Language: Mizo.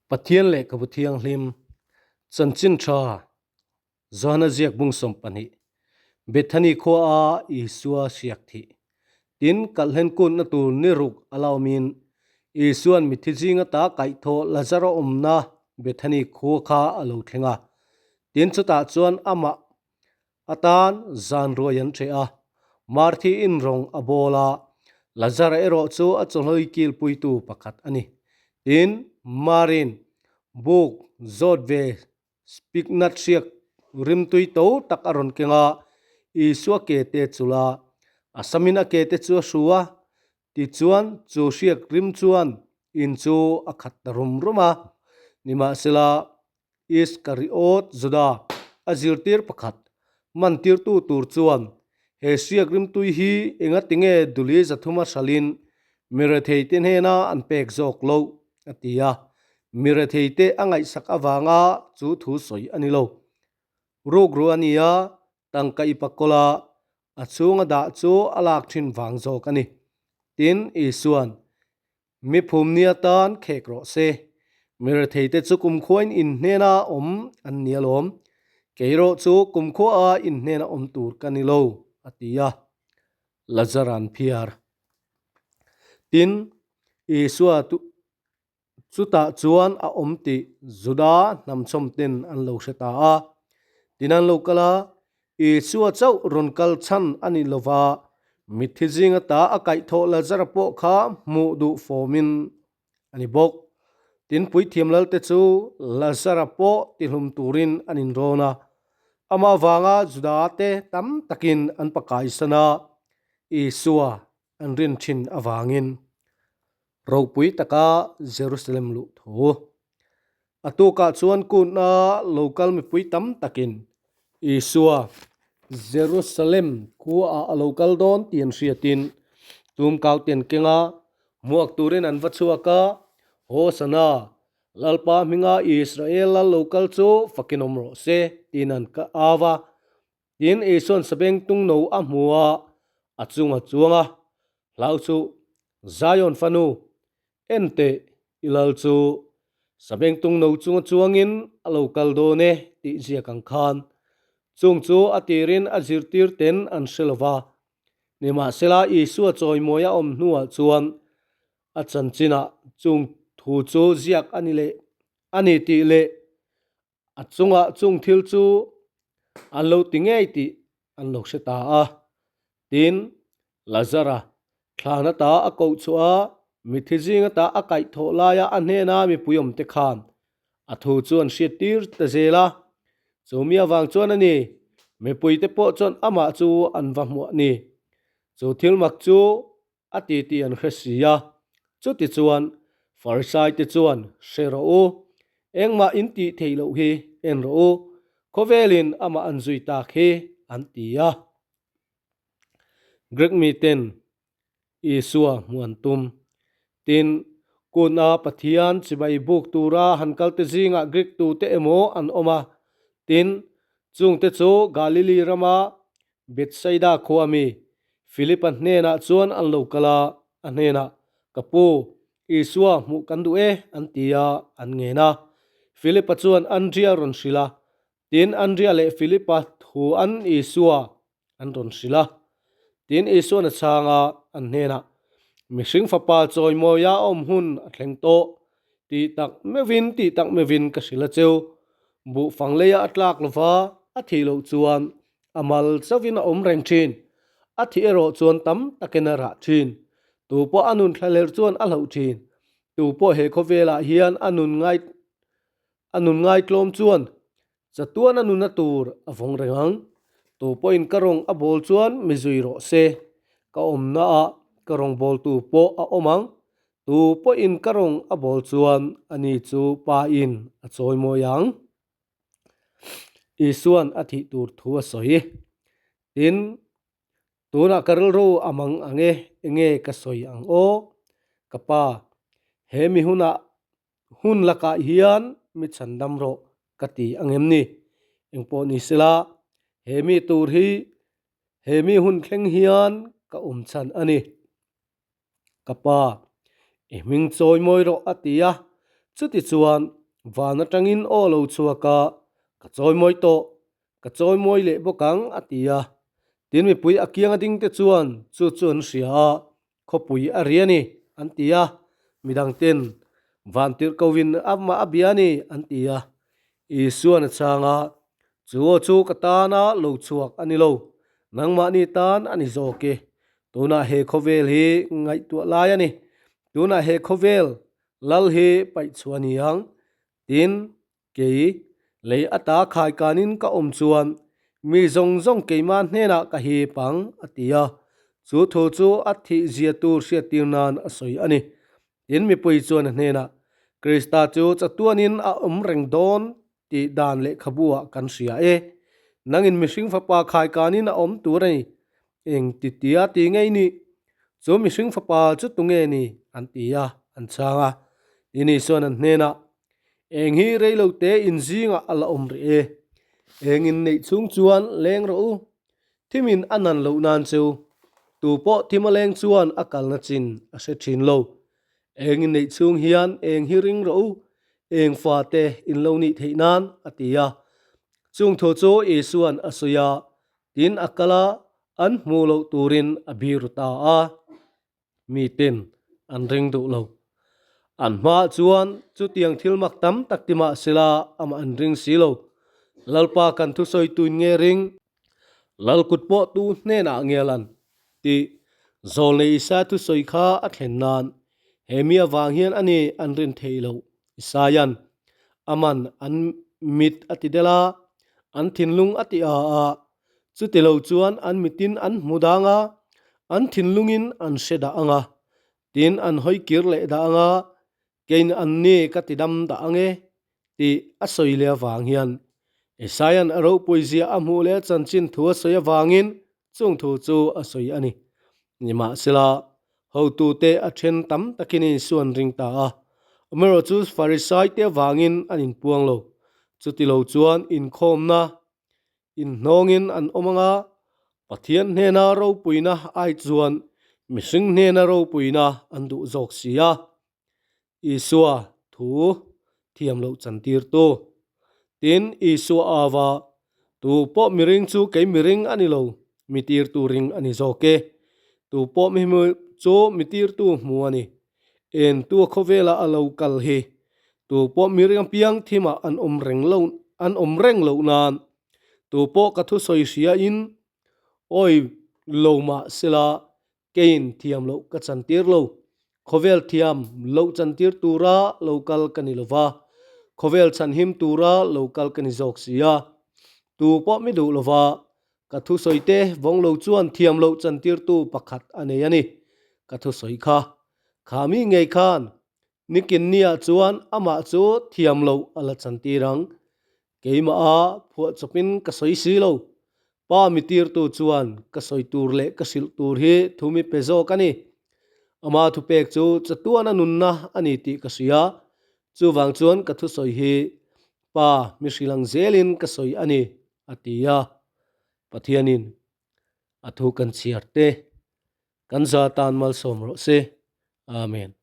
Pathian Lehkhabu Thianghlim, Chanchin Tha, Johana ziak bung 20, Bethany khua a Isua hriak thih. Tin, kalhlen kutna tur ni ruk a laumin Isua'n mithi zing ata kaihthawh Lazara awmna Bethany khua kha a lo thleng a. Tin, chutah chuan amah atan zan ruai an ṭheh a, Marthi in rawng a bawl a, Lazara erawh chu a chawhlui kilpuitu pakhat a ni. Tin, Marin buk zawt ve Spiknat hriak rimtui to tak a rawn keng a, Isua ke te chulh a, a samin a ke te chu a hru a, tichuan chu hriak rim chuan in chu a khat ta rum rum a. Nimahsela, Iskariot Juda a zirtir pakhat mantirtu tur chuan he hriak rimtui hi engatinge duli zathuma hralhin Mirethei te hnena an pek zawk loh, a ti a. Mirethei te a ngaihsak avanga chu thu sawi a ni lo. Rukru a ni a, tangka i pakawl a, a chhunga dah chu a lak thin vang zawk a ni. Tin, Isua'n, Mi phumni atan khek rawh se. Mirethei te chu kumkhuain in hnena awm an ni alawm. Kei erawh chu kumkhua in hnena awm tur ka ni lo, a ti a. Lazara'n phiar. Tin, Isua chutah chuan a awm tih Juda hnamchawmten an lo hre ta a. Tin an lo kal a, Isua chauh rawn kal chhan a ni lova, mitthi zinga ta a kaihthawh Lazara pawh kha hmuh duh fawmin a ni bawk. Tin, puithiam lalte chu Lazara pawh tihlum turin an inrawn a. Amah avanga Juda-te tam takin an pakaisan a, Isua an rin thin avangin ropui taka Jerusalem luh thu. A tukah chuan kutna local mipui tam takin Isua Jerusalem khuaah a lo kal dawn tih an hriatin tumkau ten kenga hmuak turin an va chhuak a, Hosana, Lalpa hminga Israel lal lo kal chu fakin awm rawh se tiin an au va. Tin, Isua'n sabeng tung no a hmu a, a chung a chuang a, Hlau chu, Zion fanu, en teh, i lal chu sabeng tung no chunga chuangin a lo kal dawn e, tih ziak ang khan. Chung chu a tirin a zirtir ten an hre lo va. Nimahsela, Isua chawimawi a awm hnuah chuan a chanchinah chung thu chu ziak a ni leh a ni tih leh A chungah chung thil chu an lo ti ngei tih an lo hre ta a. Tin, Lazara thlan ata a koh chhuah a, mithi zing ata a kaih thawh laia a hnena mipui awmte khan a thu chu an hriat tir ta zel a. Chu mi avang chuan a ni, mipuite pawh chuan amah chu an va hmuah ni. Chu thil mak chu A ti tih an hre si a. Chutichuan, Farisaite chuan, Hre rawh u, engmah in tih theih loh hi en rawh u, khawvelin amah an zui tak hi, an ti a. Greek miten Isua hmuh an tum. Tin, kuna Pathian chibai buk tura han kalte zingah Greek tute emaw an awm a. Tin, chungte chu Galili rama Bethsaida khua mi Philip-a hnenah chuan an lo kal a, a hnenah, Ka pu, Isua hmuh kan duh e, an ti a, an ngen a. Philip-a chuan Andria rawn hrilh a, tin Andria leh Philip-a thu an Isua an rawn hrilh a. Tin Isua'n a chhang a, an hnenah, Mihring fapa chawimawia a awm hun a thleng tawh, tih tak meuhin tih tak meuhin ka hrilh a cheu. Buhfang leia a tlak lova a thih loh chuan A mal chauhin a awm reng thin. A thih erawh chuan tam takin a rah thin. Tu pawh a nun thlaler chuan a hlauh thin. Tu pawh he khawvelah hian a nun ngai a nun ngaitlawm chuan chatuan a nuna tur a vawng reng ang. Tu pawhin ka rawng a bawl chuan mi zui rawh se. Ka awmnaah ka rawngbawltu pawh a awm ang. Tu pawhin ka rawng a bawl chuan ani chu pa in a chawimawi ang. Isua'n a thih tur thu a sawi. Tin, tunah ka rilru a mang ang e, enge ka sawi ang aw? Ka pa, he mi hunah hun lakah hian mi chhandam rawh ka ti ang em ni? Engpawh ni sela, he mi tur hi he mi hun thleng hian ka awm chhan a ni. Ka pa, i hming chawi mawi rawh a ti a, chutichuan. Van atangin aw lo chhuak a, Ka chawimawi tawh, ka chawimawi leh bawk ang, a ti a. Tin mipui a kiang a ding te chuan chu chu an hria a, Khawpui a ri a ni, an ti a. Midang ten, Van tirh ko in amah a bia a ni, an ti a. Isuan a chhang a, Chu aw chu ka tana lo chhuak a ni lo, nangmahni tan a ni zawk e. Tunah he khawvel hi ngaihtuah lai a ni. Tunah he khawvel lal hi paih chhuah a ni ang. Tin, kei, lei ata khaikanin ka awm chuan mi zawng zawng keimah hnenah ka hip ang, a ti a. Chu thu chu a thih zia tur hriattir nan a sawi a ni. Tin, mipui chuan a hnenah, Krista chu chatuanin a awm reng dawn tih dan lehkhabu-ah kan hria e. Nangin mihring fapa khaikanin a awm tur a ni. Eng ti tia ti ngei nih? Chu mihring fapa chu tunge ni? an ti a, an chhang a. Tin Isuan an hnenah, Eng hi reilote inzingah a la awm rih e. Eng inneih chhung chuan leng rawh u. Thimin a nan loh nan chu tu pawh thim a leng chuan a kalna chin a hre thin lo. Eng inneih chhung hian eng hi ring rawh u, eng fate in lo nih theih nan, a ti a. Chung thu chu Isuan a sawi a, tin a kal a, an hmuh loh turin a bir ta a. Miten an ring duh lo. An hmaah chuan chutiang thil mak tam tak ti mah sela amah an ring si lo. Lalpa kan thusawi tuin nge ring? Lal kut pawh tu hnenah nge lan? Tih Zawlnei Isaia thusawi kha a thlen nan he mi avang hian a ni an rin theih loh. Isaia'n aman an mit a ti del a, an thinlung a ti a a, Chuti lo chuan an mitin an hmu dang a, an thinlungin an hre dah ang a, tin an hawi kir leh dah ang a, keiin an ni ka ti dam dah ang e, tih a sawi leh avang hian Isaia'n a ropuizia a hmuh leh a chanchin thu a sawi avangin chung thu chu a sawi a ni. Nimahsela, hotute a then tam takin Isua'n ring ta a, amaherawhchu Farisaite avangin an inpuang lo. Chuti lo chuan inkhawmna Inhnawngin an awm ang a, Pathian hnena ropuina ai chuan mihring hnena ropuina an duh zawk si a. Isua thu thiam loh chantirtu. Tin, Isua ava, Tu pawh miring chu kei miring a ni lo, mi tirtu ring a ni zawk e. Tu pawh mi hmu chu mi tirtu hmu a ni. En tu khawvela a lo kal hi tu pawh miring apiang thimah an awm reng lo an awm reng loh nan tu pawh ka thusawi hria in awi lo mah sela keiin thiam loh ka chantir lo khawvel thiam loh chantir tura lo kal ka ni lova khawvel chhanhim tura lo kal ka ni zawk si a tu pawh mi duh lova Ka thusawi te vawng lo chuan thiam loh chantirtu pakhat a nei a ni. Ka thusawi kha. Kha mi ngei khan nikin nia chuan amah chu thiam loh a la chantir ang. Keimah a phuah chawpin ka sawi si lo. Pa mi tirtu chuan ka sawi tur leh ka hrilh tur hi thu mi pe zawk a ni. Ama thupek chu chatuana nunna a ni tih ka hria. Chuvang chuan ka thusawi hi Pa mi hrilh ang zelin ka sawi a ni. A ti a, Pathianin a thu kan chhiar te kan za tan malsawm rawh se. Amen.